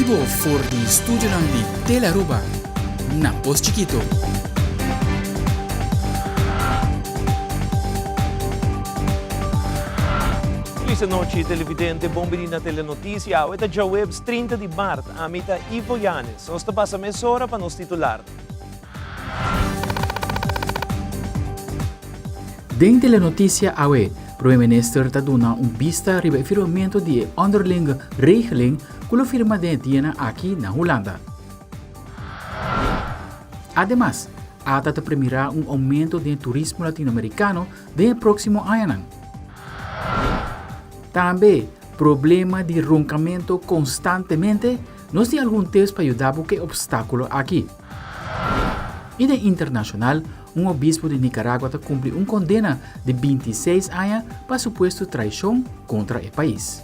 bibo for di studionan di Telearuba na Pos Chikito. Feliz anochi televidente, bon bini na Telenoticia. Awe ta djaweps 30 di maart. Ami ta Ivo Yanes. Nos ta pasa mesora pa nos titularnan. Den Telenoticia awe, Prome Minister ta duna un bista riba e firmamento di e Onderlinge Regeling ku lo firma den e dianan aki na Hulanda. Ademas, ata ta premirá un oumento den e turismo latinoamerikano den e próksimo añanan. Tambe, problema di ronkamento konstantemente, nos tin algun tips pa yuda bo ku e opstákulo aki. I den internashonal, un obispo di Nicaragua ta kumpli un kondena di 26 aña pa supuesto traishon kontra e pais.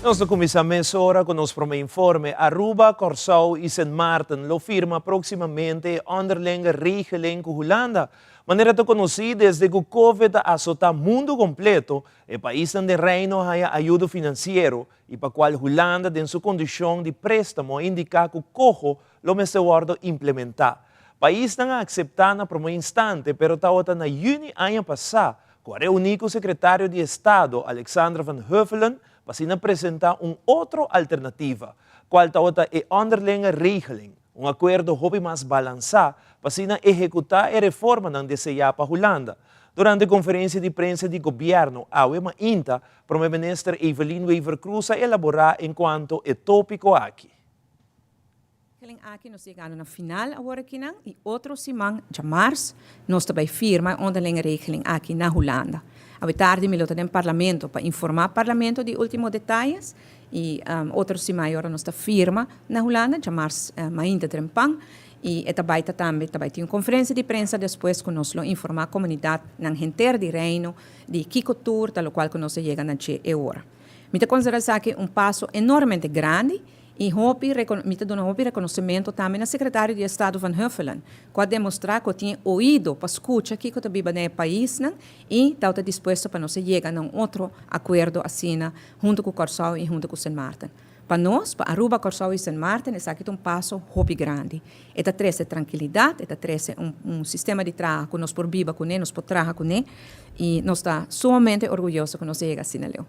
Nos ta kuminsá mesora ku nos promé informe. Aruba, Kòrsou i Sint Maarten lo firma próksimamente e onderlinge regeling ku Hulanda. Manera ta konosí, desde ku Covid a asotá mundu kompleto, e paisnan den Reino a haña ayudo finansiero i pa kual Hulanda den su kondishon di préstamo a indiká ku koho lo mester wòrdu implementá. Paisnan a akseptá na promé instante, pero tabata na yüni aña pasá ku a reuní ku sekretario di Estado Alexandra van Huffelen pa asina presentá un otro alternativa, kual tabata e Onderlinge Regeling, un akuerdo hopi mas balansá pa asina ehekutá e reformanan deseá pa Hulanda. Durante konferensia di prensa di gobièrnu awe mainta, Prome Minister Evelyn Wever-Croes a elaborá enkuanto e tópiko aki. Regeling aki nos yegando na final awor akinan y otro siman djamars nos ta bay firma e onderlinge regeling aki na Hulanda. Awe tardi mi lo ta den Parlamento pa informa Parlamento di ultimo detayes y otro siman ayora nos ta firma na Hulanda djamars mainta trempan y e ta bay ta tambe ta bay tin un conferencia di prensa despues cu nos lo informa comunidadnan henter di Reino di kico tur ta locual cu nos a yega na dje e ora. Mi ta considera esaki un paso enormemente grandi y hopi mi ta duna hopi reconocimento tambe na Secretario di Estado Van Huffelen cu a demostra cu tin e oido pa scucha kico ta biba den e paisnan y tawata dispuesto pa nos a yega na un otro acuerdo asina hunto cu Corsou y hunto cu Sint Maarten. Pa nos, pa Aruba, Corsou y Sint Maarten esaki ta un paso hopi grandi. E ta trece trankilidad, e ta trece un un sistema di traha cu nos por biba cune, nos por traha cune y nos ta sumamente orguyoso cu nos a yega asina leu.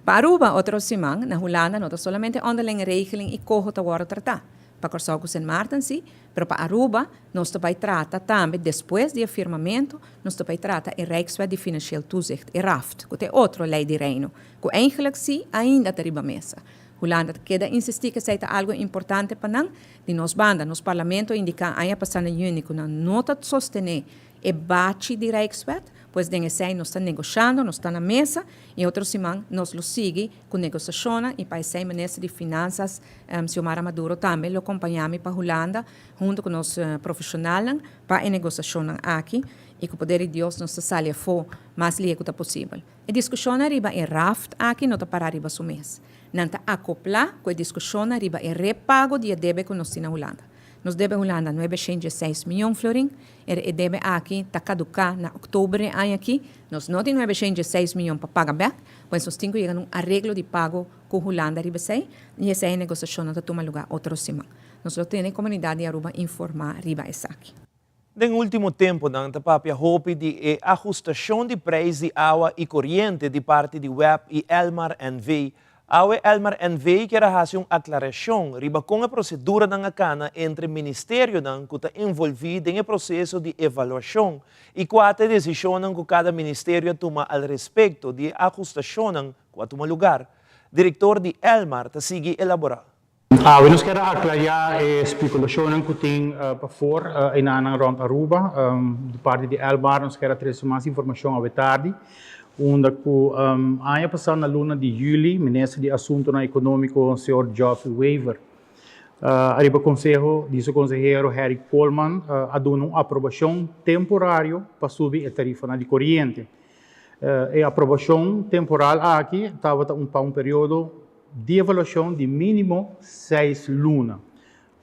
Pa Aruba, otro siman, na Hulanda no ta solamente onderlinge regeling y coho ta wordo trata. Pa Corsou cu Sint Maarten si, pero pa Aruba nos ta bay trata tambe despues di e firmamento, nos ta bay trata e Rijkswet di Financieel Toezicht, e RAFT, cu ta e otro ley di Reino, cu eigenlijk si ainda ta riba mesa. Hulanda ta keda insisti cu esey ta algo importante pa nan. Di nos banda, nos Parlamento a indica aña pasa na juni cu nan no ta sostene e bachi di Rijkswet, pues den esey nos ta negoshando, nos ta na mesa y otro siman nos lo sigui cu negociacionnan y pa esey Minister di Finanzas Xiomara Maduro tambe lo compaña mi pa Hulanda hunto cu nos profesionalnan pa e negociacionnan aki y cu poder di Dios nos ta sali afo mas lihe cu ta posibel. E discusionnan riba e raft aki no ta para riba su mes. Nan ta acopla cu e discusionnan riba e repago di e debe cu nos tin na Hulanda. Nos debe Hulanda 916 miyon florin. E debe aki ta kaduká na oktober e aña aki. Nos no tin 916 miyon pa paga bèk, pues nos tin ku yega na un areglo di pago ku Hulanda riba esei i esei e negosiashonnan ta tuma lugá otro siman. Nos lo tene komunidat di Aruba informá riba esaki. Den ultimo temponan ta papia hopi di e ahustashon di preis di awa i koriente di parti di web i Elmar NV. Awe Elmar NV kier a hasi un aklarashon riba kon e proseduranan a kana entre ministerionan ku ta envolví den e proseso di evaluashon i kua ta e desishonnan ku kada ministerio a tuma al respekto di e ahustashonnan ku a tuma lugar. Direktor di Elmar ta sigui elaborá. Awe nos kier a aclaria e speculacionnan cu tin pafor enanan rond Aruba. Di parti di Elmar nos kier a trece mas informacion awe tardi, unda cu aña pasa na luna di juli Minister di Asuntonan Economico señor Geoffrey Wever ariba conseho di su consehero Harry Koolman a duna un aprobacion temporario pa subi e tarifanan di coriente. E aprobacion temporal aki tabata pa un periodo Di evaluashon di mínimo seis luna,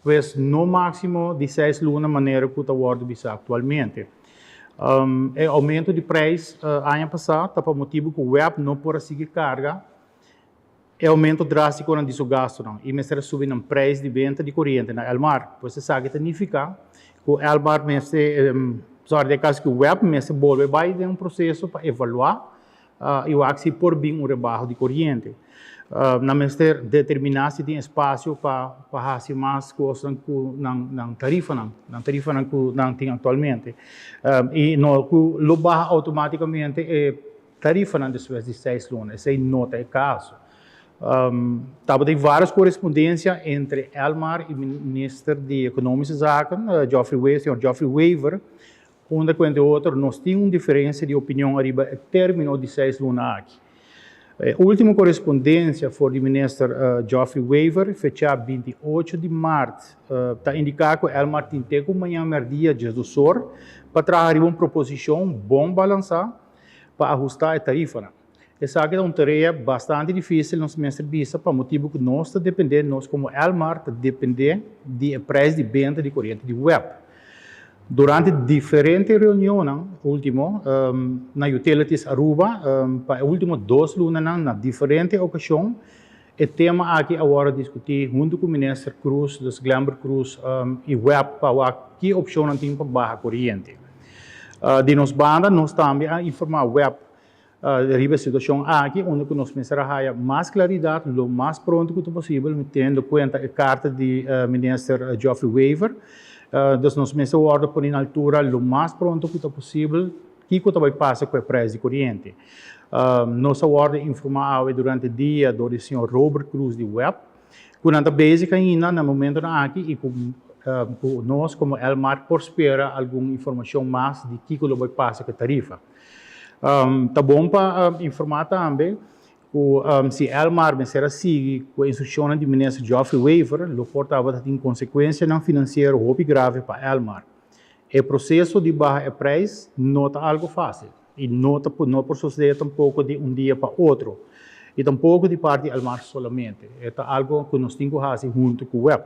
pues no máksimo di seis luna manera ku ta wòrdu bisá aktualmente. E oumento di preis aña pasá ta pa motibu ku web no por a sigui karga e oumento drástikonan di su gastunan i mester a subi nan preis di benta di koriente na Elmar. Pues esaki ta nifiká ku Elmar mester, sòri, den e kaso ku web mester bolbe bai den un proseso pa evaluá I wak si por bin un rebaho di koriente. Nan mester determiná si tin espasio pa pa hasi mas kosnan ku nan nan tarifanan, nan tarifanan ku nan tin aktualmente. I no ku lo baha outomátikamente e tarifanan despues di seis luna, esei no ta e kaso. Tabatin vários korespondensia entre Elmar i Minister di Ekonomische Zaken, Geoffrey Wever, señor Geoffrey Wever, Unda ku entre otro nos tin un diferensia di opinion ariba e término di seis luna aki. E último korespondensia for di Minister Geoffrey Wever, fechá 28 di mart, ta indiká ku Elmar tin te ku mañan mèrdia 12 or pa traha riba un proposishon bon balansá pa ahustá e tarifanan. Esaki ta un tarea bastante difísil nos mester bisa pa motibu ku nos ta dependé, nos komo Elmar ta dependé di e preis di benta di koriente di web. Durante diferente reunionnan último na Utilities Aruba pa e último dos lunanan na diferente okashon e tema aki a wòrdu diskutí huntu ku Minister Croes, dus Glenbert Croes i web pa wak ki opshonnan tin pa baha koriente. Di nos banda nos tambe a informá web Riba e situacion aki, unda cu nos mester a haya mas claridad lo mas pronto cu ta posibel, teniendo cuenta e carta di Minister Geoffrey Wever. Dus nos mester wordo poni na altura lo mas pronto cu ta posibel kico ta bay pasa cu e prijs di coriente. Nos a wordo informa awe durante dia door di señor Robert Croes di web cu nan ta bezig ainda na momentonan aki y cu nos como Elmar por spera algun informacion mas di kico lo bay pasa cu e tarifa. Ta bon pa informá tambe ku si Elmar mester a sigui ku e instrukshonnan di Minister Geoffrey Wever, lo por tabata tin konsekuensianan finansiero hopi grave pa Elmar. E proseso di baha e preis no ta algu fásil i no ta no por sosodé tampoko di un dia pa otro i tampoko di parti di Elmar solamente. E ta algu ku nos tin ku hasi huntu ku web.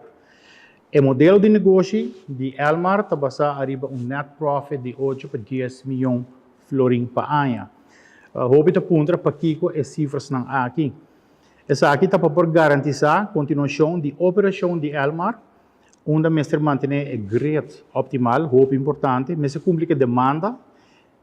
E modelo di negoshi di Elmar ta basá ariba un net profit di ocho pa dies miyon florin pa aña. Hopi ta puntra pakiko e sifrasnan aki. Esaki ta pa por garantisá kontinuashon di operashon di Elmar, unda mester mantené e grid optimal, hopi importante, mester kumpli ku e demanda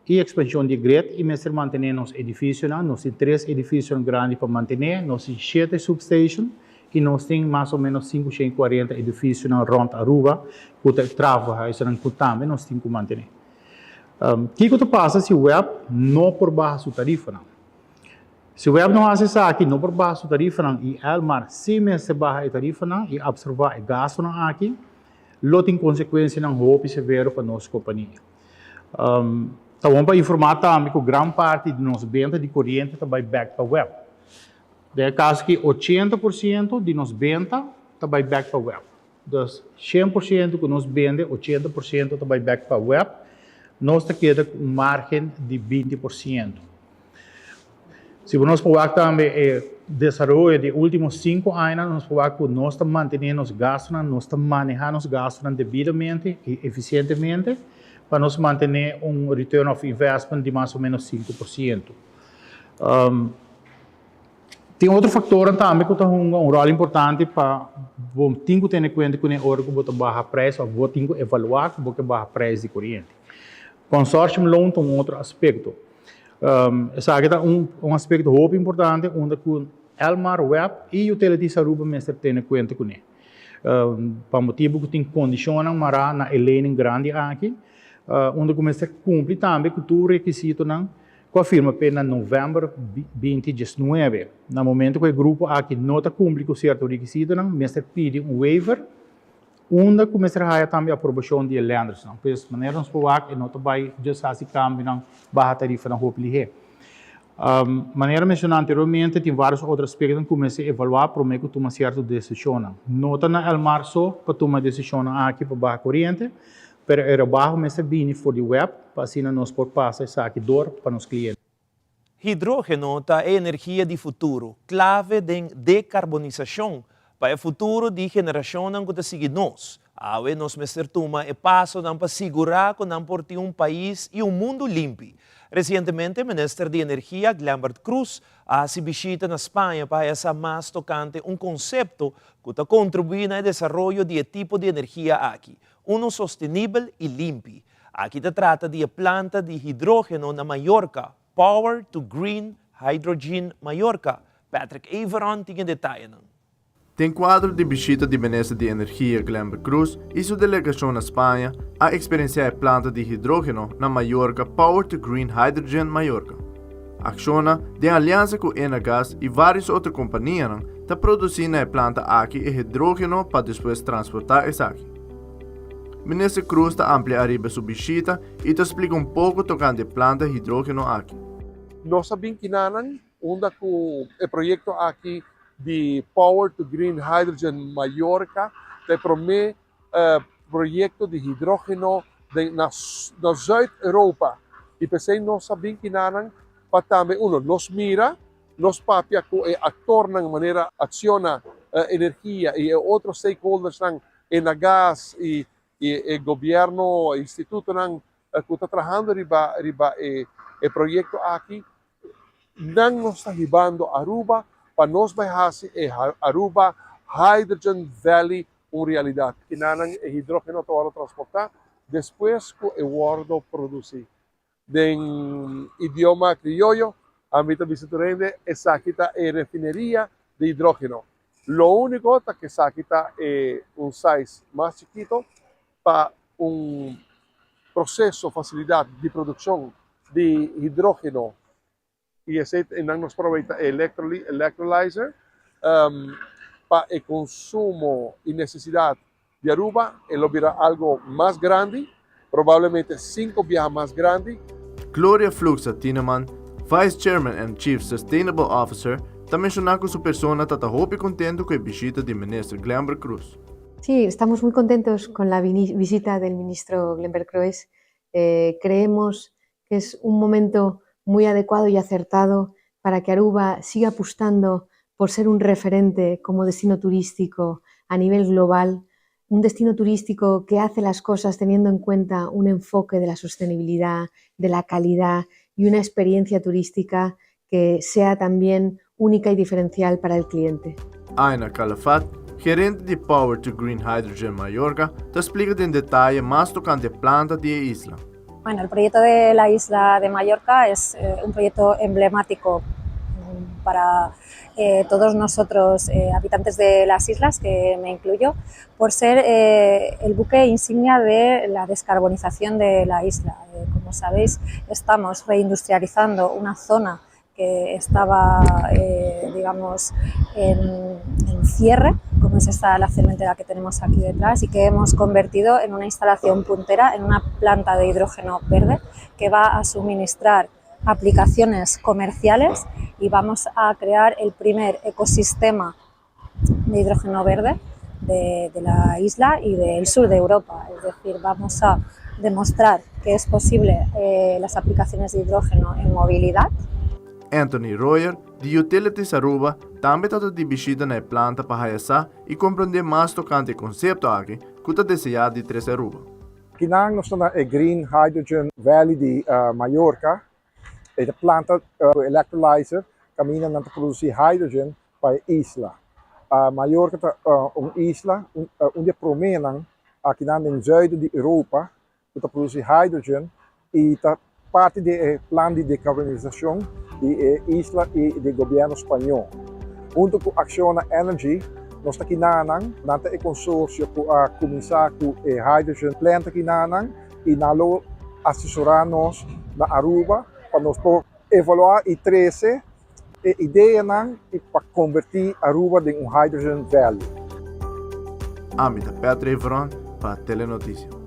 E ekspanshon di grid i mester mantené nos edifisionan. Nos tin tres edifisionan grandi pa mantené, nos tin shete substation i nos tin mas o ménos 540 edifisionan rònt Aruba ku ta e trafohuizennan ku tambe nos tin ku mantené. Kiko ta pasa si web no por baha su tarifanan? Si web no hasi esaki, no por baha su tarifanan i Elmar si mester baha e tarifanan i apsorbá e gastunan aki, lo tin konsekuensianan hopi severo pa nos kompania. Ta bon pa informá tambe ku gran parti di nos benta di koriente ta bai bèk pa web. Den e kaso aki 80% di nos benta ta bai bèk pa web. Dus 100% ku nos bende, 80% ta bai bèk pa web. Nos ta keda ku un márgen di 20%. Si bo nos por wak tambe e desaroyo di e ultimo sinku añanan, nos por wak ku nos ta mantené nos gastunan, nos ta manehá nos gastunan debidamente i efisientemente pa nos mantené un return of investment di mas o ménos 5%. Tin otro faktornan tambe ku ta hunga un ròl importante pa bo tin ku tene kuenta kuné ora ku bo ta baha preis òf bo tin ku evaluá ku bo ke baha preis di koriente. Consortium loan ta un otro aspekto. Esaki ta un aspekto hopi importante unda ku Elmar, web i Utilities Aruba mester tene kuenta kuné. Pa motibu ku tin kondishonnan mará na e lening grandi aki, unda ku mester kumpli tambe ku tur rekisitonan ku a firma p'e na novèmber 2019. Na momento ku e grupo aki no ta kumpli ku sierto rekisitonan, mester pidi un waiver Unda ku mester haya tambe aprobashon di e lendersnan. Pues manera nos por wak e no ta bai djis hasi kambionan baha tarifanan hopi lihé. Manera menshoná anteriormente tin vários otro aspektonan ku mester evaluá promé ku tuma sierto desishonnan. No ta na Elmar so pa tuma e desishonnan aki pa baha koriente, pero e rebaho mester bini for di web pa asina nos por pasa esaki dor pa nos kliente. Hidrógeno ta e energia di futuro, klave den dekarbonisashon pa e futuro di generashonnan ku ta sigui nos. Awe nos mester tuma e pasonan pa sigurá ku nan por tin un pais i un mundu limpi. Resientemente Minister di Energia Glenbert Croes a hasi bishita na Spaña pa haya sa mas tokante un konsepto ku ta kontribuí na e desaroyo di e tipo di energia aki, unu sostenibel i limpi. Aki ta trata di e planta di hidrógeno na Mallorca, Power to Green Hydrogen Mallorca. Patrick Everon tin e detayenan. Den kuadro di bishita di Minister di Energia Glenbert Croes i su delegashon na Spaña a eksperensiá e planta di hidrógeno na Mallorca Power to Green Hydrogen Mallorca. Acciona, den aliansa ku Enagas i vários otro kompanianan, ta produsí na e planta aki e hidrógeno pa despues transportá esaki. Minister Croes ta amplia ariba su bishita i ta splika un poko tokante e planta hidrógeno aki. Nos a bin kinanan Unda ku e proyekto aki di Power to Green Hydrogen Mallorca ta e promé proyekto di hidrógeno den na na Zuid Europa i p'esei nos a bin kinanan pa tambe uno nos mira, nos papia ku e aktornan manera Acciona Energia i e otro stakeholdersnan Enagas i i e gobièrnu, institutonan ku ta trahando riba riba e e proyekto aki. Nan nos ta hibando Aruba pa nos bai hasi e Aruba Hydrogen Valley un realidad. Kinanan e hidrogeno ta wordo transporta despues cu e wordo produci. Den idioma crioyo ami ta bisa tur hende esaki ta e refineria di hidrogeno. Lo unico ta cu esaki ta e un size mas chikito pa un proceso, facilidad di produccion di hidrogeno y esey nan nos por ta e electrolyzer pa e consumo y necesidad di Aruba e lo bira algo mas grandi, probablemente cinco biaha mas grandi. Gloria Fluxa Tineman, Vice Chairman and Chief Sustainable Officer, ta menciona cu su persona ta ta hopi contento cu e bishita di Minister Glenbert Croes. Sí, estamos muy contentos con la visita del ministro Glenbert Croes. Eh, creemos que es un momento muy adecuado y acertado para que Aruba siga apostando por ser un referente como destino turístico a nivel global, un destino turístico que hace las cosas teniendo en cuenta un enfoque de la sostenibilidad, de la calidad y una experiencia turística que sea también única y diferencial para el cliente. Aina Calafat, gerente di Power to Green Hydrogen Mallorca, ta splica den detaye mas tocante e planta di e isla. Bueno, el proyecto de la isla de Mallorca es eh, un proyecto emblemático para eh, todos nosotros, eh, habitantes de las islas, que me incluyo, por ser eh, el buque insignia de la descarbonización de la isla. Eh, como sabéis, estamos reindustrializando una zona que estaba, eh, digamos, en, en cierre, como es esta la cementera que tenemos aquí detrás, y que hemos convertido en una instalación puntera, en una planta de hidrógeno verde que va a suministrar aplicaciones comerciales y vamos a crear el primer ecosistema de hidrógeno verde de, de la isla y del sur de Europa. Es decir, vamos a demostrar que es posible eh, las aplicaciones de hidrógeno en movilidad. Anthony Royer, di Utilities Aruba, tambe tabata di bishita na e planta pa haya sa y comprende mas tocante e concepto aki cu ta desea di trece Aruba. Kinan nos ta na e Green Hydrogen Valley di Mallorca. E ta planta ku electrolyzer kaminda nan ta produsí hydrogen pa e isla. Mallorca ta un isla, un di e proménan akinan den zuiden di Europa ku ta produsí hydrogen i ta parti di e plan di dekarbonisashon di e isla i di gobièrnu spañó. Huntu ku Acciona Energy nos ta kinanan, nan ta e konsorsio ku a kuminsá ku e hydrogen plant akinanan i nan lo asesorá nos na Aruba pa nos por evaluá i trese e ideanan i pa konvertí Aruba den un Hydrogen Valley. Ami ta Patrick Veron pa Telenoticia.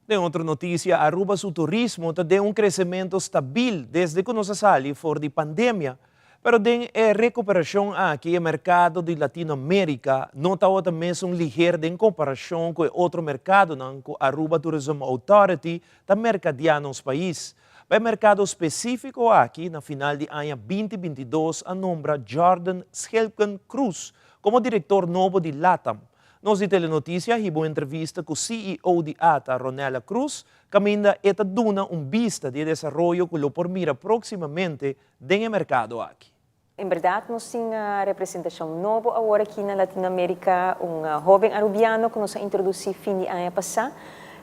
Den otro noticia, Aruba su turismo ta den un crecemento stabil desde cu nos a sali for di pandemia. Pero den e recuperacion aki e mercado di Latino America no tabata mesun liger den comparacion cu e otro mercadonan cu Aruba Tourism Authority ta mercadia nos pais. Pa e merkado spesífiko aki, na final di aña 2022 a nombra Jordan Schelken Cruz komo direktor nobo di LATAM. Nos di Telenoticia a hiba un entrevista ku CEO di ata, Ronella Cruz, kaminda e ta duna un bista di e desaroyo ku lo por mira próksimamente den e merkado aki. En berdad nos tin representacion nobo awor aki na Latino America, un hoben Arubiano cu nos a introduci fin di aña pasa.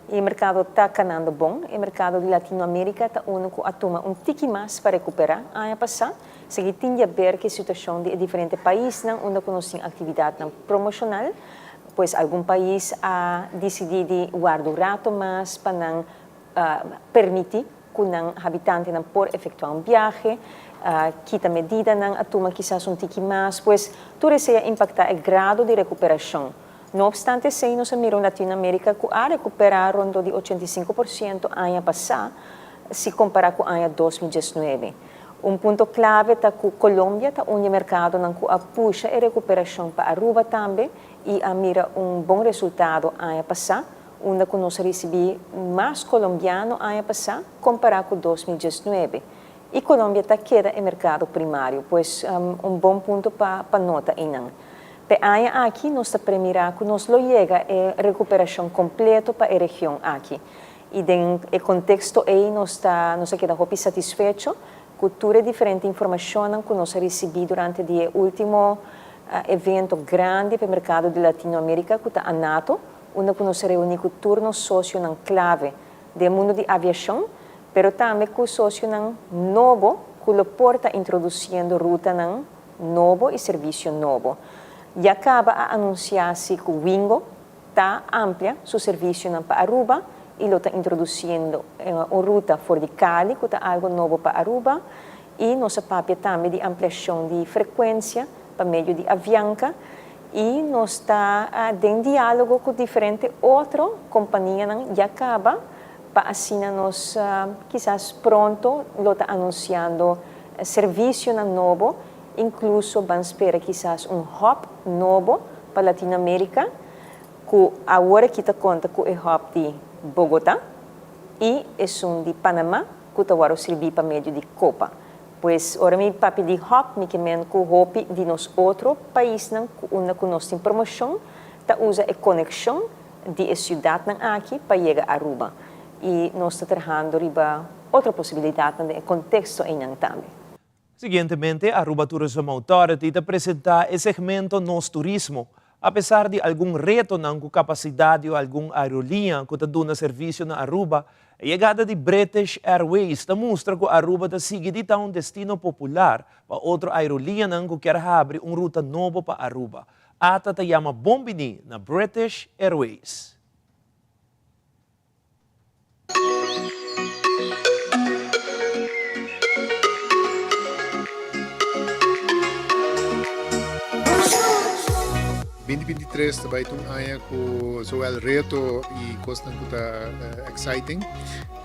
Y e mercado ta canando bon. E mercado di Latino America ta uno cu a tuma un tiki mas pa recupera aña pasa. Sigui tin di haber cu e situacion di e diferente paisnan unda cu nos tin actividadnan promocional. Pues algun pais a dicidi di warda un rato mas pa nan permiti ku nan habitantenan por efektuá un biahe, kita medidanan a tuma kisas un tiki mas, pues tur esei a impaktá e grado di rekuperashon. No opstante esei nos a mira un Latinoamérika ku a rekuperá rondó di 85% aña pasá si kompará ku aña 2019. Un punto klave ta ku Colombia ta un di e merkadonan ku a pusha e rekuperashon pa Aruba tambe i a mira un bon resultado aña pasá. Unda ku nos a risibí mas kolombiano aña pasá kompará ku 2019. I Kolombia ta keda e merkado primario, pues un bon punto pa pa nota einan. P'e aña aki nos ta premirá ku nos lo yega e rekuperashon kompleto pa e region aki. I den e konteksto ei nos ta nos a keda hopi satisfecho ku tur e diferente informashonnan ku nos a risibí durante di e último evento grandi p'e merkado di Latinoamérika ku ta ANATO, unda ku nos reuní ku tur nos sosionan klave den mundu di aviashon, pero tambe ku sosionan nobo ku lo por ta introdusiendo rutanan nobo i servisio nobo. Ya kaba a anunsiá si ku Wingo ta amplia su servisionan pa Aruba i lo ta introdusiendo un ruta for di Cali ku ta algu nobo pa Aruba i nos a papia tambe di ampliashon di frekuensia pa medio di Avianca i nos ta den diálogo ku diferente otro kompanianan ya kaba pa asina nos kisas pronto lo ta anunsiando servisionan nobo, inkluso ban spera kisas un hub nobo pa Latinoamérika ku awor aki ta konta ku e hub di Bogotá i esun di Panamá ku ta wòrdu sirbí pa medio di Copa. Pues ora mi papia di hub mi ke men ku hopi di nos otro paisnan ku unda ku nos tin promoshon ta usa e konekshon di e siudatnan aki pa yega Aruba i nos ta trahando riba otro posibilidatnan den e konteksto einan tambe. Siguientemente Aruba Tourism Authority ta presenta e segmento Nos Turismo. Apesar di algun retonan ku kapasidat di algun aeroliña ku ta duna servisio na Aruba, e yegada di British Airways ta mustra ku Aruba ta sigui di ta un destino popular pa otro aeroliñanan ku kier habri un ruta nobo pa Aruba. Ata ta yama bon bini na British Airways. 2023 ta bai ta un aña ku zowel reto i kosnan ku ta exciting.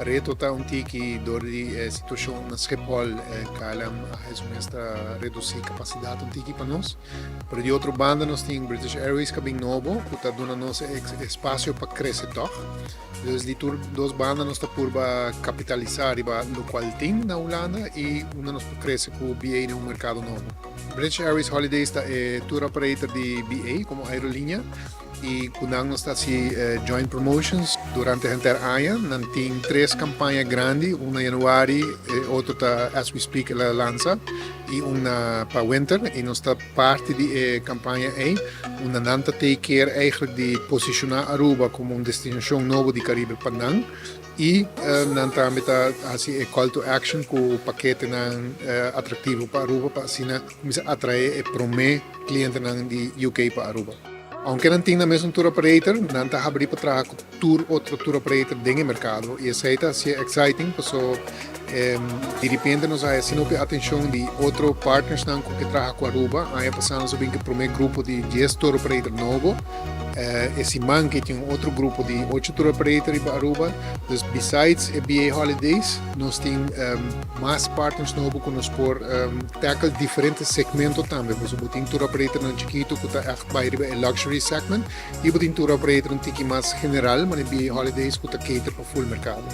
Reto ta un tiki dor di e situashon na Schiphol, KLM a hasi su mes ta redusí kapasidat un tiki pa nos. Pero di otro banda nos tin British Airways ku a bin nobo ku ta duna nos e espasio pa krese tòg. Dus di tur dos banda nos ta purba kapitalisá riba lokual tin na Hulanda i unda nos por krese ku BA den un merkado nobo. British Airways Holidays ta e tour operator di BA komo aerolínea. I ku nan nos ta hasi joint promotions durante henter aña. Nan tin tres kampaña grandi, un na januari, e otro ta as we speak el a lansa i un na pa winter. I nos ta parti di e kampaña ei unda nan ta take care eigenlijk di posishoná Aruba komo un destinashon nobo di Karibe pa nan. I nan tambe ta hasi e call to action ku paketenan atraktivo pa Aruba pa asina kuminsá atraé e promé klientenan di UK pa Aruba. Aunke nan tin nan mesun tour operator, nan ta habrí pa traha ku tur otro tour operator den e merkado i esei ta hasié exciting paso di repente nos a haya asina hopi atenshon di otro partnersnan ku ke traha ku Aruba. Aña pasá nos a bin ku e promé grupo di dies tour operator nobo. E siman ke tin un otro grupo di ocho tour operator riba Aruba. Dus besides e BA Holidays nos tin mas partners nobo ku nos por tackle diferente segmento tambe. Pasobra bo tin tour operatornan chikitu ku ta ègt bai riba e luxury segment i bo tin tour operator un tiki mas general manera BA Holidays ku ta cater pa full merkado.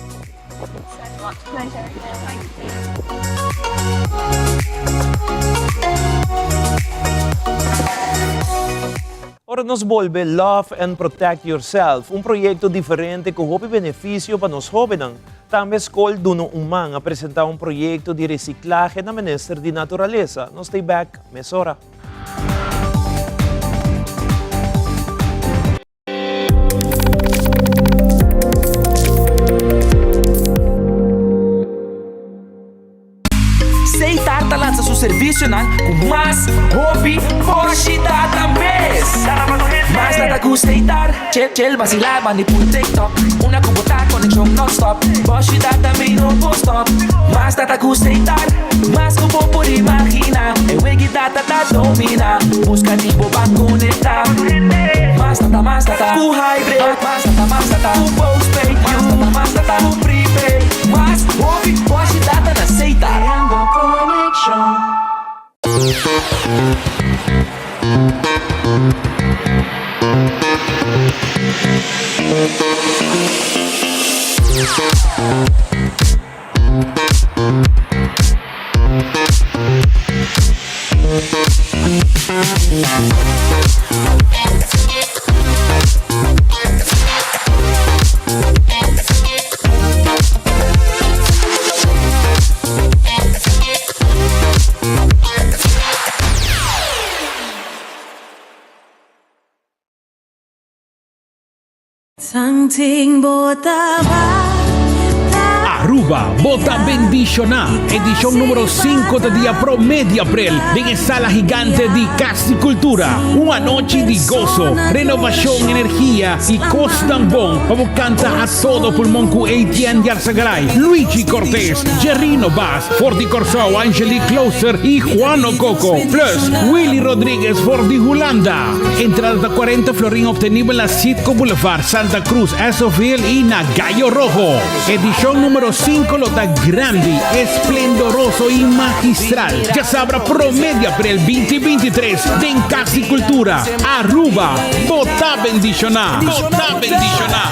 Ora nos bolbe Love and Protect Yourself, un proyecto diferente cu hopi beneficio pa nos hobennan. Tambe Scol Duna un Man a presenta un proyecto di reciclahe na Minister di Naturalesa. Nos ta back mesora. Setar ta lansa su servicionan cu mas hopi boshi data mes. Mas data cu Setar, chill chill vacila bandi pur TikTok. Una cu bo ta conexion non stop, boshi data mi no por stop. Mas data cu Setar, mas cu bo por imagina. E wegi data ta domina, busca di bo ban conecta. Mas data, mas data cu hybrid, mas data, mas data cu postpaid, mas data, mas data cu prepaid. Mas hopi boshi data na Setar. Creando conexion. Aruba, bo ta bendiciona! Edicion numero 5 ta dia prome di april den e sala gigante di Cas di Cultura. Un anochi di gozo, renovacion, energia y cosnan bon pa bo canta a todo pulmon cu Etienne Yarzagaray, Luigi Cortez, Jerrino Baas, for di Corsou, Angelique Klooster y Juano Coco, plus Willy Rodriguez for di Hulanda. Entrada ta 40 florin obtenibel na Citgo Boulevard, Santa Cruz, Esso Hill y na Gallo Rojo. Edicion numero 5 lo ta grandi, esplendoroso y magistral. Djasabra prome di april 2023 den Cas di Cultura, Aruba. Bo ta bendiciona! Bo ta bendiciona!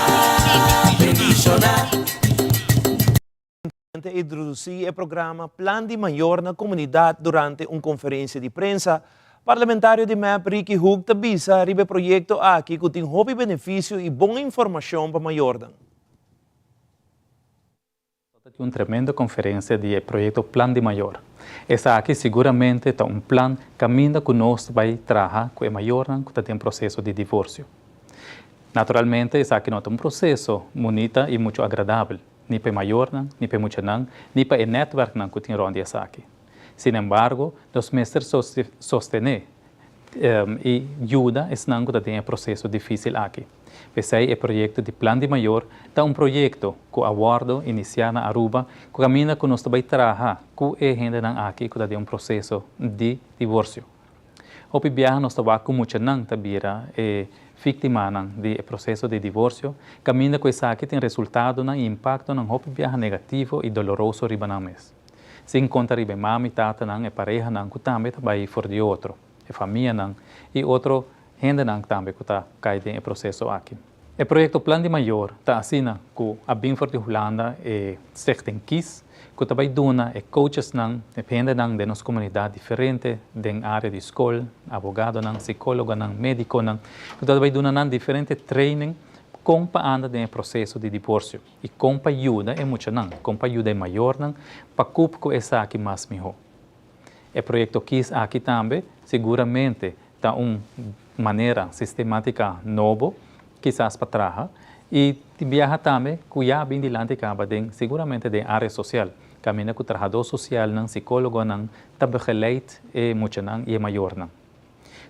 A introduci e programa Plan di Mayor na comunidad durante un conferencia di prensa. Parlamentario di mep Ricky Hoek ta bisa riba e proyecto aki cu tin hopi beneficio y bon informacion pa mayornan. Ta tin un tremendo conferencia di e proyecto Plan di Mayor. Esaki siguramente ta un plan caminda cu nos ta bay traha cu e mayornan cu ta den proceso di divorcio. Naturalmente esaki no ta un proceso bunita y mucho agradabel. ni pa e mayornan, ni pa e muchanan, ni pa e nètwèrknan ku tin rònt di esaki. Sinembargo, nos mester sostené i yuda esnan ku ta den e proseso difísil aki. P'esei e proyekto di Plan di Mayor ta un proyekto ku a wòrdu inisiá na Aruba ku kaminda ku nos ta bai traha ku e hendenan aki ku ta den un proseso di divorsio. Hopi biaha nos ta wak ku muchanan ta bira e víktimanan di e proseso di divorsio, kaminda ku esaki tin resultadonan i impaktonan hopi biaha negativo i doloroso riba nan mes. Sin konta riba e mami, tatanan, e parehanan ku tambe ta bai for di otro, e famianan i otro hendenan tambe ku ta kai den e proseso aki. E proyekto Plan di Mayor ta asina ku a bin for di Hulanda e Stichting Kies ku ta bai duna e coachesnan, e hendenan den nos komunidat diferente den área di skol, abogadonan, sikólogonan, médikonan, ku ta bai duna nan diferente training kon pa anda den e proseso di divorsio i kon pa yuda e muchanan, kon pa yuda e mayornan pa kup ku esaki mas mihó. E proyekto Kies aki tambe siguramente Ta un manera sistemátika nobo kisas pa traha i tin biaha tambe ku ya a bin dilanti kaba den siguramente den área sosial, kaminda ku trahadó sosialnan, sikólogonan ta begeleid e muchanan i e mayornan.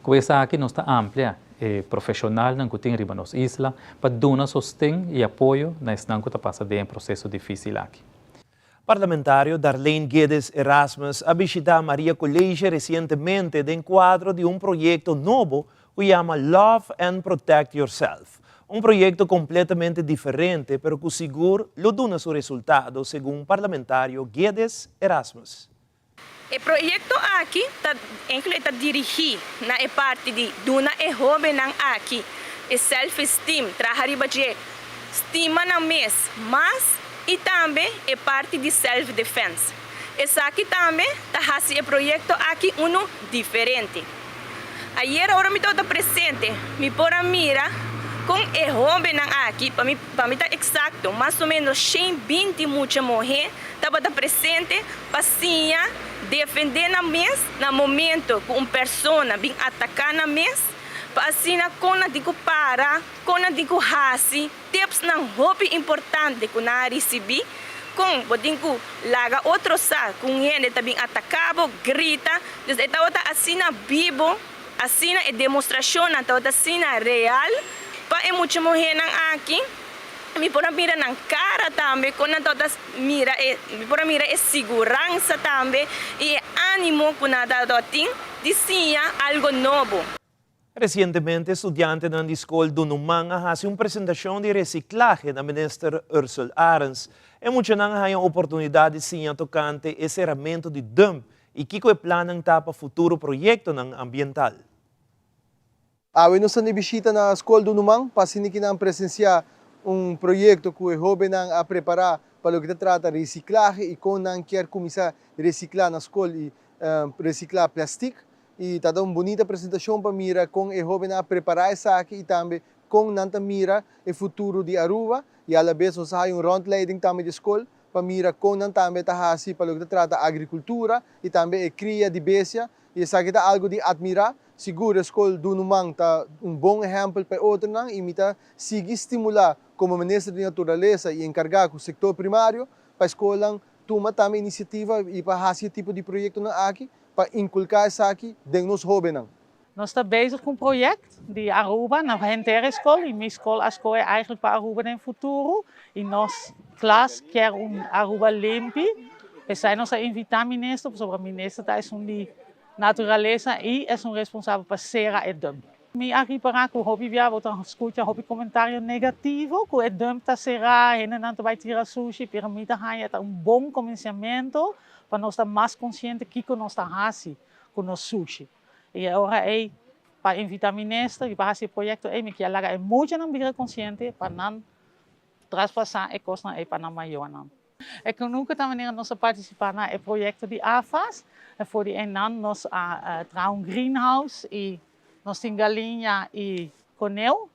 Ku esaki nos ta amplia e profeshonalnan ku tin riba nos isla pa duna sosten i apoyo na esnan ku ta pasa den e proseso difísil aki. Parlamentario Darlene Guedes Erasmus a bishita Maria College resientemente den kuadro di un proyekto nobo ku yama Love and Protect Yourself. Un proyekto kompletamente diferente pero ku sigur lo duna su resultado segun Parlamentario Guedes Erasmus. E proyekto aki ta enkele ta dirigí na e parti di duna e hóbennan aki e self-esteem, traha riba dje, stima nan mes mas. i tambe e parti di self defense. Esaki tambe ta hasi e proyekto aki unu diferente. Ayera ora mi tabata presente mi por a mira kon e hóbennan aki, pa mi pa mi ta eksakto mas o ménos 120 mucha muhé tabata presente pa siña defendé nan mes na momento ku un persona bin ataká nan mes, pa asina kon nan tin ku para, kon nan tin ku hasi. Tipsnan hopi importante ku nan a risibí, Kon bo tin ku laga otro sa ku un hende ta bin ataká bo, grita. Dus e tabata asina bibo, asina e demostrashonnan tabata asina real pa e mucha muhénan aki. Mi por a mira nan kara tambe, kon nan tabata mira e, mi por a mira e siguransa tambe i e ánimo ku nan tabata tin di siña algo nobo. Resientemente studiantenan di skol Dunuman a hasi un presentashon di resiklahe na Minister Ursell Arends. E muchanan a haña oportunidat di siña tokante e seramentu di dump i kiko e plannan ta pa futuro proyektonan ambiental. Awe nos ta di bishita na Skol Dunuman pa asina ki nan presensiá un proyekto ku e hóbennan a prepará pa loke ta trata resiklahe i kon nan kier kuminsá resiklá na skol i resiklá plastik. I ta ta un bunita presentashon pa mira kon e hóbennan a prepará esaki i tambe kon nan ta mira e futuro di Aruba. I alabes nos a haña un rondleiding tambe di skol pa mira kon nan tambe ta hasi pa loke ta trata agrikultura i tambe e kria di bestia. I esaki ta algu di atmirá. Sigur e skol Dunuman ta un bon ehèmpel pa e otronan i mi ta sigui stimulá komo Minister di Naturalesa i enkargá ku sektor primario pa e skolnan tuma tambe inisiativa i pa hasi e tipo di proyektonan aki pa inculca esaki den nos hobennan. Nos ta bezig cu un project di Aruba na henter e scol y mi scol a scohe eigenlijk pa Aruba den futuro y nos klas kier un Aruba limpi. Pesai nos a invita minister pasobra minister ta esun di naturalesa y esun responsabel pa cera e dump. Mi a ripará ku hopi bia bo ta skucha hopi komentario negativo ku e dump ta será, hendenan ta bai tira sushi, pero mi ta haña ta un bon komensiamentu pa nos ta mas konsiente kiko nos ta hasi ku nos sushi. I e ora ei pa invitá minister i pa hasi e proyekto ei mi kier laga e muchanan bira konsiente pa nan traspasá e kosnan ei pa nan mayornan. E kunuku ta manera nos a partisipá na e proyekto di AFAS. E for di einan nos a traha un greenhouse i nos tin galiña i koneu.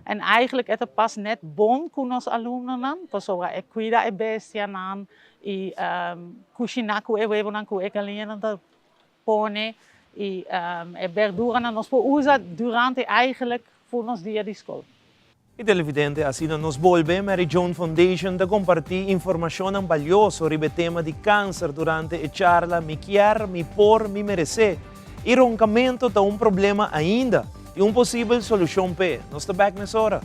En eigenlijk e ta pas net bon ku nos alumnonan pasobra e kuida e bestianan i kushiná ku e webonan ku e galiñanan ta pone i e berduranan nos por usa durante eigenlijk for nos dia di skol. I televidente, asina nos bolbe, Mary Joan Foundation ta kompartí informashonnan balioso riba e tema di kanser durante e charla Mi kier, mi por, mi meresé. I ronkamentu ta un problema ainda. Tin un posibel solushon p'e. Nos ta bèk mesora.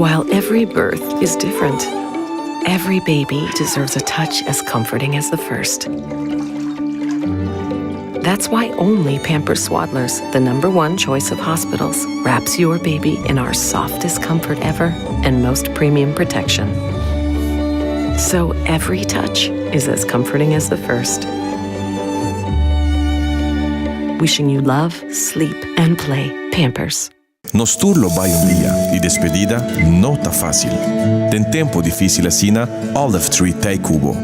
While every birth is different, every baby deserves a touch as comforting as the first. That's why only Pampers Swaddlers, the number one choice of hospitals, wraps your baby in our softest comfort ever and most premium protection. So every touch is as comforting as the first. Wishing you love, sleep, and play. Pampers. Nos tur lo bai un dia y despedida no ta facil. Den tempo dificil asina, Olive Tree t'ey cu bo.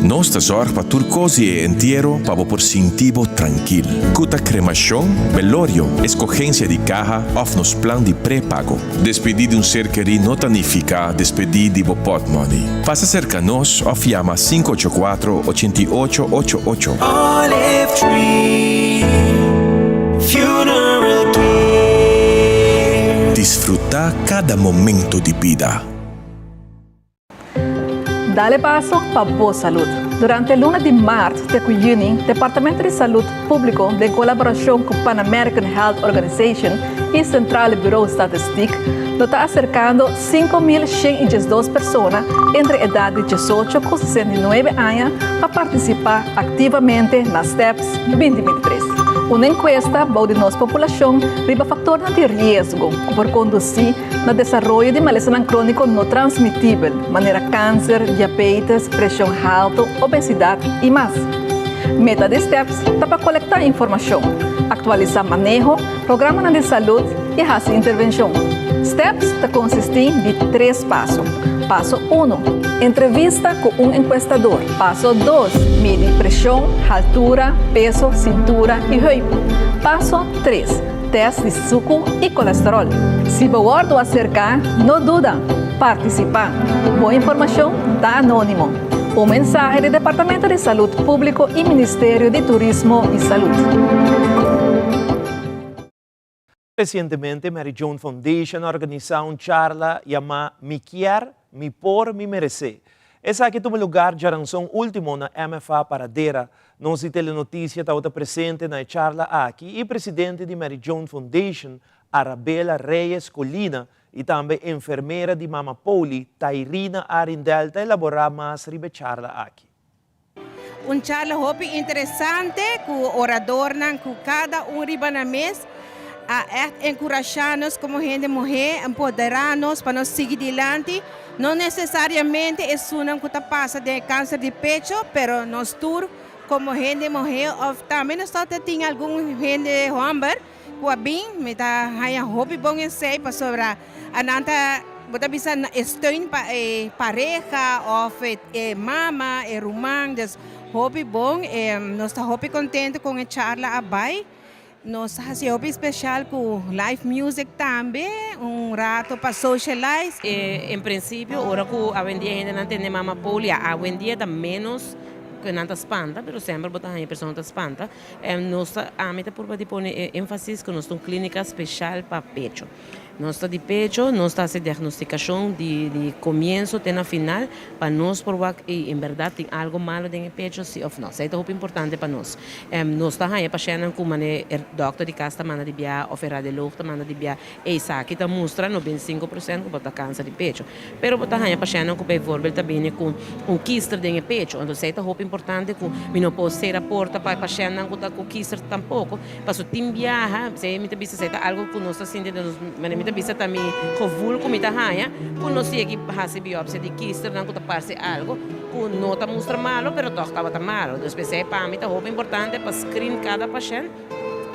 Nos ta zorg pa tur cos di e entiero pa bo por sinti bo trankil. Cu ta cremacion, velorio, escogencia di caha of nos plan di prepago. Despedí di un ser kerí no ta nifiká despedí di bo pòtmòni. Pasa serka nos òf yama 584 88 ocho ocho. Olive Tree Funeral Care. Disfrutá kada momento di bida. Dale paso pa bo salud. Durante luna di maart te cu juni, Departamento di Salud Publico den colaboracion cu Pan American Health Organization y Centrale Bureau Statistiek lo ta acercando 5.112 persona entre edad di 18 cu 69 aña pa participa activamente na STEPS 2023. Un encuesta bou di nos populacion riba factornan di riesgo cu por conduci na desaroyo di malesanan crónico no transmitibel, manera cáncer, diabetes, presion halto, obesidad y mas. Meta di STEPS ta pa colecta informacion, actualisa maneho, programanan di salud y haci intervencion. STEPS ta consisti di tres paso. Paso uno, Entrevista cu un encuestador. Paso dos, Midi presion, haltura, peso, cintura y heup. Paso tres, Test di suku y colesterol. Si bo wordo acerca, no duda, participa. Bo informacion ta anonimo. Un mensahe di Departamento di Salud Publico y Ministerio di Turismo y Salud. Recientemente Mary Joan Foundation a organisa un charla yama Mi Kier, Mi Por, Mi Merece. Esaki tuma lugar djaranson ultimo na MFA Paradera. Nos di Telenoticia tabata presente na e charla aki y presidente di Mary Joan Foundation, Arabella Reyes Colina y tambe enfermera di Mama Poli, Tairina Arindel ta elabora mas riba e charla aki. Un charla hopi interesante ku oradornan ku kada un riba nan mes a ègt enkurashá nos komo hende muhé, empoderá nos pa nos sigui dilanti, no nesesariamente esunnan ku ta pasa den e kanser di pecho, pero nos tur komo hende muhé òf tambe nos ta tin algun hende hòmber Ku a bin, mi ta haña hopi bon esei pasobra anan ta, bo ta bisa e steun pa e pareha òf e mama, e ruman, dus hopi bon. Nos ta hopi kontento kon e charla a bai. Nos a hasi hopi speshal ku live music tambe, un rato pa socialize. En prinsipio ora ku awendia hendenan tende mama polia, awendia ta ménos ku nan ta spanta, pero semper bo ta haña persona ta spanta. Nos ta, ami ta purba di pone e énfasis ku nos ta un klínika speshal pa pecho. Nos ta di pecho, nos ta hasi diagnostikashon di di komienso te na final pa nos por wak ey en bèrdat tin algu malu den e pecho si òf no. Esei ta hopi importante pa nos. Nos ta haña pashèntnan ku manera e dòkter di kas ta manda di bia òf e radiolog ta manda di bia, ey esaki ta mustra 95% ku bo ta kanser di pecho. Pero bo ta haña pashèntnan ku bijvoorbeeld ta bini ku un kister den e pecho. Entonces esei ta hopi importante ku mi no por sera porta pa e pashèntnan ku ta ku kister tampoko. Paso tin biaha, esei mi ta bisa esei ta algu ku nos ta sinti den nos, manera mi ta bisa ta mi gevoel ku mi ta haña, ku nos yegi hasi biopsia di kisternan ku ta parse algu ku no ta mustra malo pero tòg tabata malo. Dus p'esei pa mi ta hopi importante pa screen kada pashènt.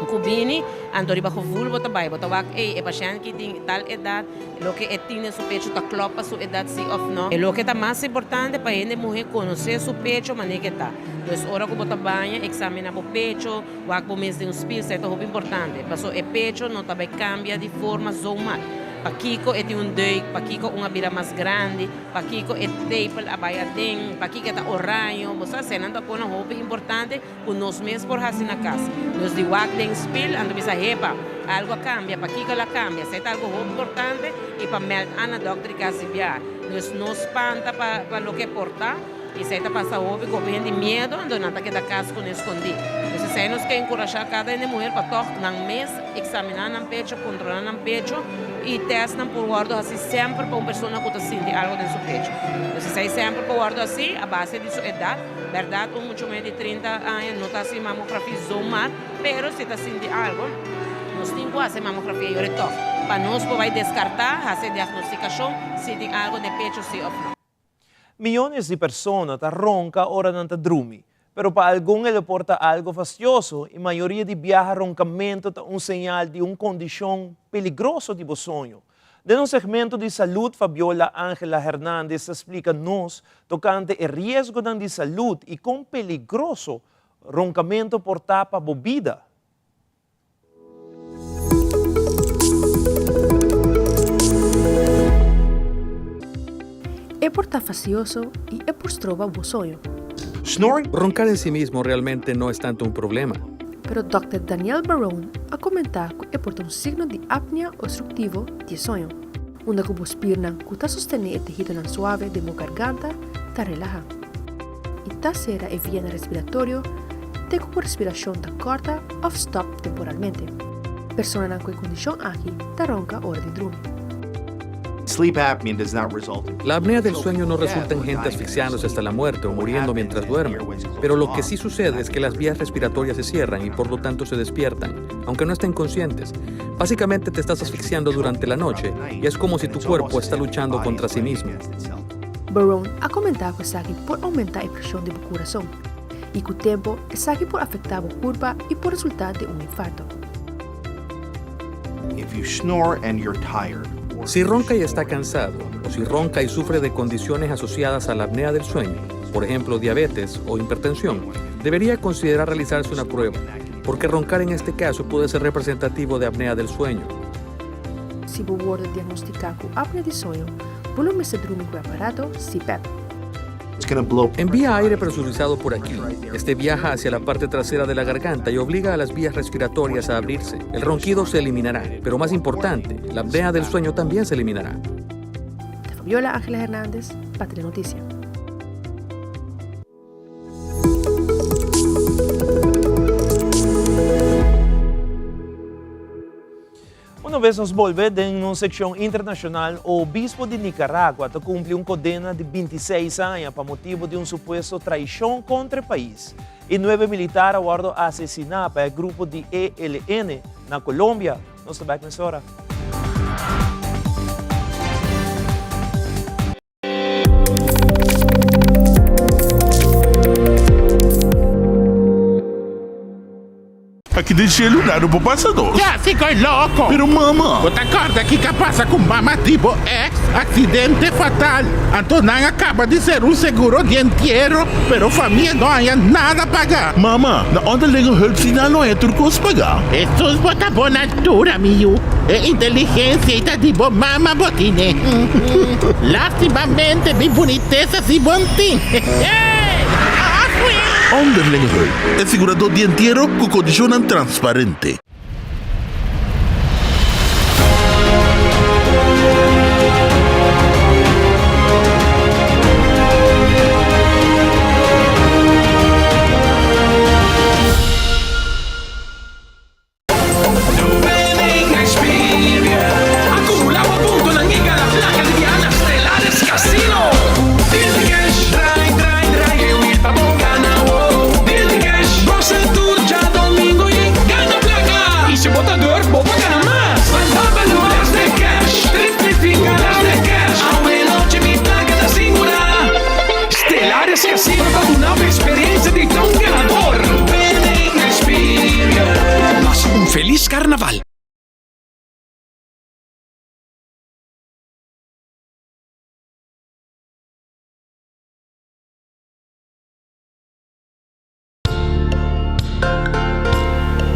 Ku bini, anto riba gevoel bo ta bai, bo ta wak, ey, e pashènt ki tin tal edat, loke e tin den su pecho ta klòp pa su edat si òf nò. E loke ta mas importante pa hende muhé konosé su pecho manera ke ta. Dus ora ku bo ta baña, eksaminá bo pecho, wak bo mes den un spil, esei ta hopi importante. Paso e pecho no ta bai kambia di forma zomaar. Pakiko e tin un deuk, pakiko un a bira mas grandi, pakiko e tepel a bai aden, pakiko e ta oraño. Bo sa, eseinan ta kosnan hopi importante. Ku nos mes por hasi na kas. Nos di wak den spil, anto bisa hepa, algu a kambia, pakiko el a kambia? Esei ta algu hopi importante i pa mèld an na dòkter di kas di bia. Dus no spanta pa pa loke por ta, i esei ta pasa hopi ku hopi hende miedu, anto nan ta keda kas kuné skondí. Dus esei nos ke enkurashá kada hende muher pa tòg nan mes eksaminá nan pecho, kontrolá nan pecho i tèstnan por wòrdu hasi semper pa un persona ku ta sinti algu den su pecho. Dus esei semper por wòrdu hasi a base di su edat. Bèrdat un mucho muhé di 30 aña no ta hasi mamografia zomaar, pero si ta sinti algo, nos tin ku hasi mamografia yori tòg, pa nos por bai deskartá, hasi e diagnostikashon si tin algo den pecho si òf no. Miyones di persona ta ronka ora nan ta drumi, pero pa algun e lo por ta algo fastioso i mayoria di biaha ronkamentu ta un señal di un kondishon peligroso di bo soño. Den un segmento di salud Fabiola Angela Hernandez ta splica nos tocante e riesgonan di salud y con peligroso roncamento por ta pa bo bida. E por ta fastioso y e por stroba bo soño. Snoring, roncar en sí mismo realmente no es tanto un problema. Pero Dòkter Daniel Barone a komentá ku e por ta un signo di apnea obstruktivo di e soño, unda ku bo spirnan ku ta sostené e tehidonan suave den bo garganta ta relahá i ta sera e vianan respiratorio te ku bo respirashon ta kòrta òf stòp temporalmente. Personanan ku e kondishon aki ta ronka ora di drumi. Sleep apnea does not result in La apnea del sueño no resulta en gente asfixiándose hasta la muerte o muriendo mientras duerme, pero lo que sí sucede es que las vías respiratorias se cierran y por lo tanto se despiertan, aunque no estén conscientes. Básicamente te estás asfixiando durante la noche y es como si tu cuerpo está luchando contra sí mismo. Barone a komentá ku esaki por oumentá e preshon di bo kurason i ku tempu esaki por afektá bo kurpa i por resultá den un infarto. If you snore and you're tired or Si ronca y está cansado, o si ronca y sufre de condiciones asociadas a la apnea del sueño, por ejemplo diabetes o hipertensión, debería considerar realizarse una prueba, porque roncar en este caso puede ser representativo de apnea del sueño. Si bo wòrdu diagnostiká ku apnea di soño, bo lo mester drumi ku e aparato CPAP. Envía aire presurizado por aquí. Este viaja hacia la parte trasera de la garganta y obliga a las vías respiratorias a abrirse. El ronquido se eliminará, pero más importante, la apnea del sueño también se eliminará. Ta Fabiola Angela Hernandez pa Telenoticia. Una bes nos bolbe den nos seccion internacional, obispo di Nicaragua ta cumpli un condena di bintiseis aña pa motibo di un supuesto traicion contra e pais. E nuebe militar a wordo asesina pa e grupo di ELN na Colombia. Nos ta bek mesora. Aki den shelu nada no por pasa nos. Ya si koe loko. Pero mama. Bo ta kòrda kiko a pasa ku mama di bo ex? Aksidente fatal. Anto nan a kaba di ser un seguro di entiero, pero famia no haña nada paga. Mama, na onderlinge hulp si nan lo haña tur kos paga. Hesus bo ta bon altura mi yu. E inteligensia ei ta di bo mama bo tine. Lastimamente mi bunitesa si bon tin. Onderlinge hulp, e siguradó di entiero ku kondishonnan transparente. Un felis Carnaval!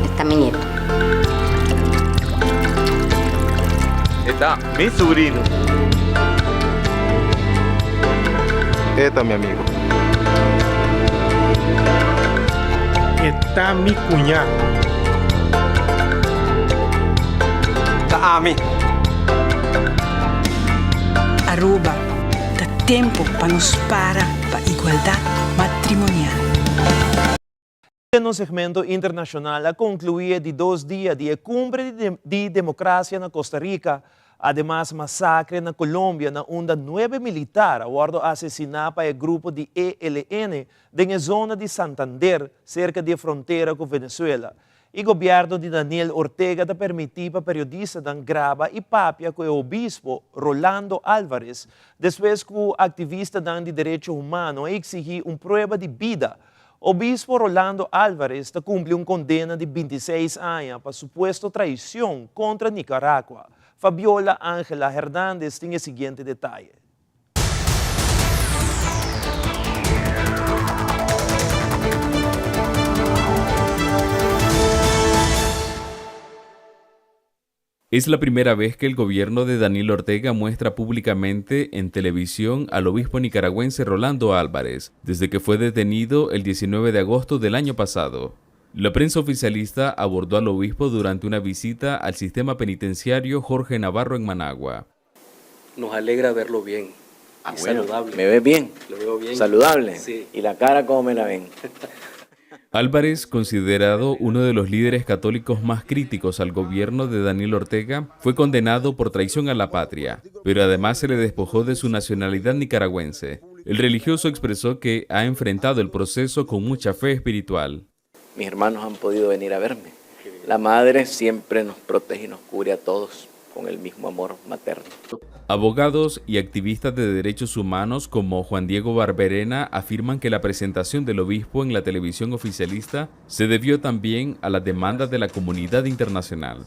Esta mi nieto. Esta mi sobrino. Esta mi amigo. E ta mi cuñá. Ta ami. Aruba, ta tempo pa nos para pa igualdad matrimonial. Den nos segmento internacional a conclui e di dos dia di e Cumbre di Democracia na Costa Rica. Ademas masacre na Colombia na unda nuebe militar a wordo asesina pa e grupo di ELN den e zona di Santander cerca di e frontera cu Venezuela. E gobierno di Daniel Ortega ta permiti pa periodistanan graba y papia cu e obispo Rolando Alvarez despues cu activistanan di derecho humano a exigi un prueba di bida. Obispo Rolando Alvarez ta cumpli un condena di bintiseis aña pa supuesto traicion contra Nicaragua. Fabiola Angela Hernandez tin e siguiente detaye. Es la primera vez que el gobierno de Daniel Ortega muestra públicamente en televisión al obispo nicaragüense Rolando Álvarez, desde que fue detenido el 19 de agosto del año pasado. La prensa oficialista abordó al obispo durante una visita al sistema penitenciario Jorge Navarro en Managua. Nos alegra verlo bien ah, y saludable. ¿Me ves bien? Lo veo bien. ¿Saludable? Sí. ¿Y la cara cómo me la ven? Álvarez, considerado uno de los líderes católicos más críticos al gobierno de Daniel Ortega, fue condenado por traición a la patria, pero además se le despojó de su nacionalidad nicaragüense. El religioso expresó que ha enfrentado el proceso con mucha fe espiritual. Mis hermanos han podido venir a verme. La madre siempre nos protege y nos cubre a todos con el mismo amor materno. Abogados y activistas de derechos humanos como Juan Diego Barberena afirman que la presentación del obispo en la televisión oficialista se debió también a las demandas de la comunidad internacional.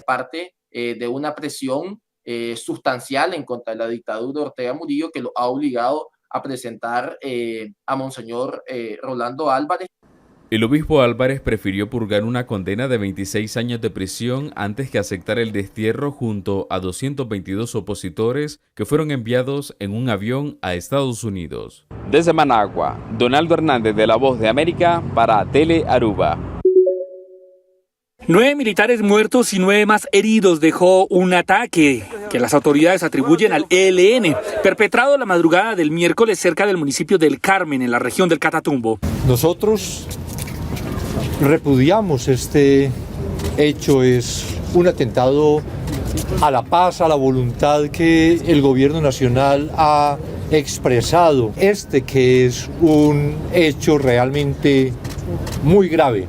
Parte eh, de una presión eh, sustancial en contra de la dictadura de Ortega Murillo que lo ha obligado a presentar eh, a Monseñor Rolando Álvarez. El obispo Álvarez prefirió purgar una condena de 26 años de prisión antes que aceptar el destierro junto a 222 opositores que fueron enviados en un avión a Estados Unidos. Desde Managua, Donaldo Hernández de La Voz de América para Tele Aruba. Nueve militares muertos y nueve más heridos dejó un ataque que las autoridades atribuyen al ELN, perpetrado la madrugada del miércoles cerca del municipio del Carmen, en la región del Catatumbo. Nosotros repudiamos este hecho, es un atentado a la paz, a la voluntad que el gobierno nacional ha expresado. Este que es un hecho realmente muy grave,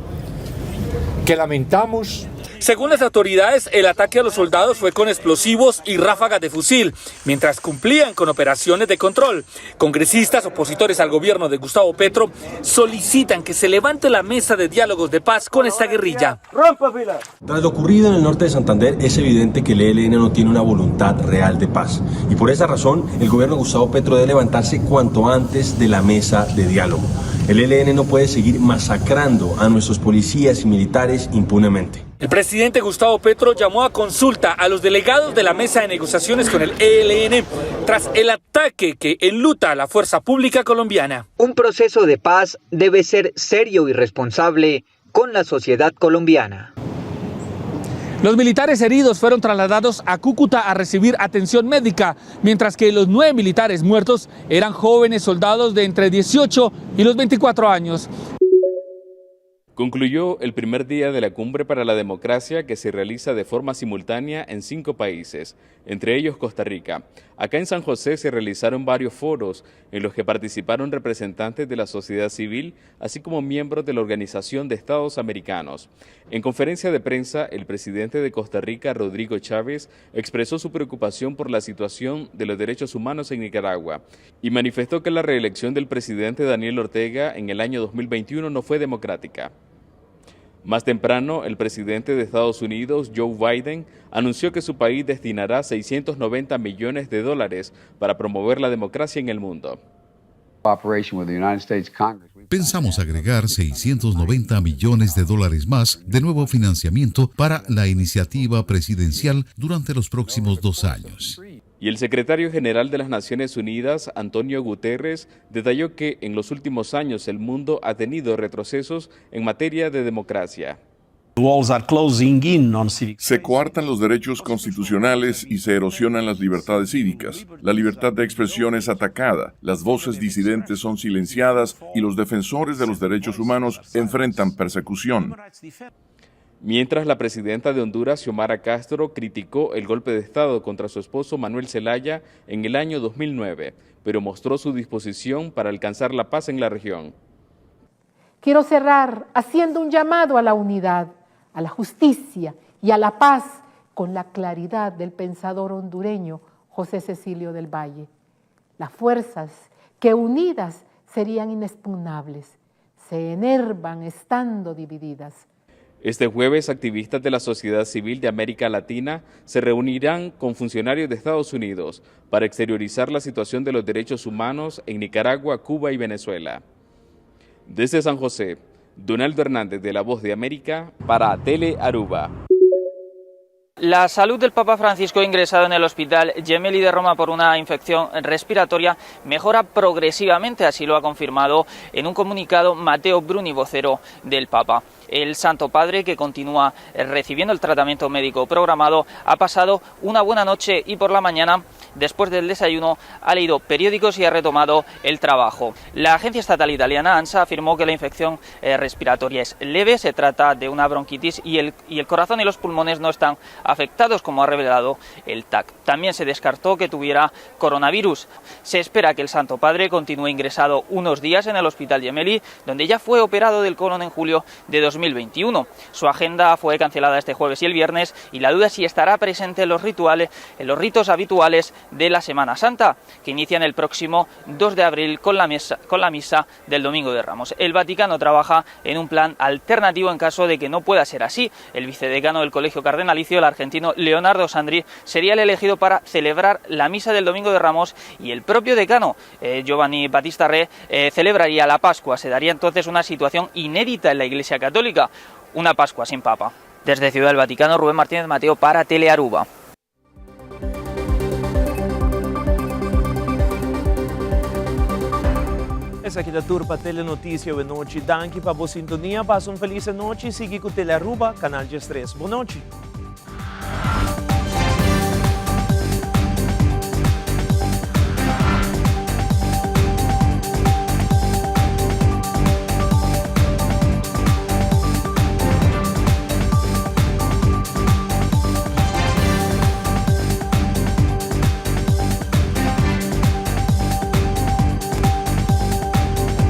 que lamentamos. Según las autoridades, el ataque a los soldados fue con explosivos y ráfagas de fusil, mientras cumplían con operaciones de control. Congresistas opositores al gobierno de Gustavo Petro solicitan que se levante la mesa de diálogos de paz con esta guerrilla. ¡Rompa fila! Tras lo ocurrido en el norte de Santander, es evidente que el ELN no tiene una voluntad real de paz. Y por esa razón, el gobierno de Gustavo Petro debe levantarse cuanto antes de la mesa de diálogo. El ELN no puede seguir masacrando a nuestros policías y militares impunemente. El presidente Gustavo Petro llamó a consulta a los delegados de la mesa de negociaciones con el ELN tras el ataque que enluta a la fuerza pública colombiana. Un proceso de paz debe ser serio y responsable con la sociedad colombiana. Los militares heridos fueron trasladados a Cúcuta a recibir atención médica, mientras que los nueve militares muertos eran jóvenes soldados de entre 18 y los 24 años. Concluyó el primer día de la Cumbre para la Democracia que se realiza de forma simultánea en cinco países, entre ellos Costa Rica. Acá en San José se realizaron varios foros en los que participaron representantes de la sociedad civil, así como miembros de la Organización de Estados Americanos. En conferencia de prensa, el presidente de Costa Rica, Rodrigo Chávez, expresó su preocupación por la situación de los derechos humanos en Nicaragua y manifestó que la reelección del presidente Daniel Ortega en el año 2021 no fue democrática. Más temprano, el presidente de Estados Unidos, Joe Biden, anunció que su país destinará 690 millones de dólares para promover la democracia en el mundo. Pensamos agregar 690 millones de dólares más de nuevo financiamiento para la iniciativa presidencial durante los próximos dos años. Y el secretario general de las Naciones Unidas, Antonio Guterres, detalló que en los últimos años el mundo ha tenido retrocesos en materia de democracia. Se coartan los derechos constitucionales y se erosionan las libertades cívicas. La libertad de expresión es atacada, las voces disidentes son silenciadas y los defensores de los derechos humanos enfrentan persecución. Mientras la presidenta de Honduras, Xiomara Castro, criticó el golpe de Estado contra su esposo Manuel Zelaya en el año 2009, pero mostró su disposición para alcanzar la paz en la región. Quiero cerrar haciendo un llamado a la unidad, a la justicia y a la paz con la claridad del pensador hondureño José Cecilio del Valle. Las fuerzas que unidas serían inexpugnables, se enervan estando divididas. Este jueves, activistas de la sociedad civil de América Latina se reunirán con funcionarios de Estados Unidos para exteriorizar la situación de los derechos humanos en Nicaragua, Cuba y Venezuela. Desde San José, Donaldo Hernández de La Voz de América para Tele Aruba. La salud del Papa Francisco, ingresado en el hospital Gemelli de Roma por una infección respiratoria, mejora progresivamente, así lo ha confirmado en un comunicado Matteo Bruni, vocero del Papa. El Santo Padre, que continúa recibiendo el tratamiento médico programado, ha pasado una buena noche y por la mañana, después del desayuno, ha leído periódicos y ha retomado el trabajo. La agencia estatal italiana ANSA afirmó que la infección eh, respiratoria es leve, se trata de una bronquitis y el, y el corazón y los pulmones no están afectados, como ha revelado el TAC. También se descartó que tuviera coronavirus. Se espera que el Santo Padre continúe ingresado unos días en el Hospital Gemelli, donde ya fue operado del colon en julio de 2021. Su agenda fue cancelada este jueves y el viernes y la duda es si estará presente en los rituales, en los ritos habituales de la Semana Santa, que inician el próximo 2 de abril con la, mesa, con la misa del Domingo de Ramos. El Vaticano trabaja en un plan alternativo en caso de que no pueda ser así. El vicedecano del Colegio Cardenalicio, el argentino Leonardo Sandri, sería el elegido para celebrar la misa del Domingo de Ramos y el propio decano, eh, Giovanni Battista Re, eh, celebraría la Pascua. Se daría entonces una situación inédita en la Iglesia Católica, una Pascua sin Papa. Desde Ciudad del Vaticano, Rubén Martínez Mateo para Telearuba. Esaki ta tur pa Telenoticia awe nochi. Danki pa bo sintonia. Pasa un feliz anochi. Sigui cu Telearuba, Canal 13. Bon nochi.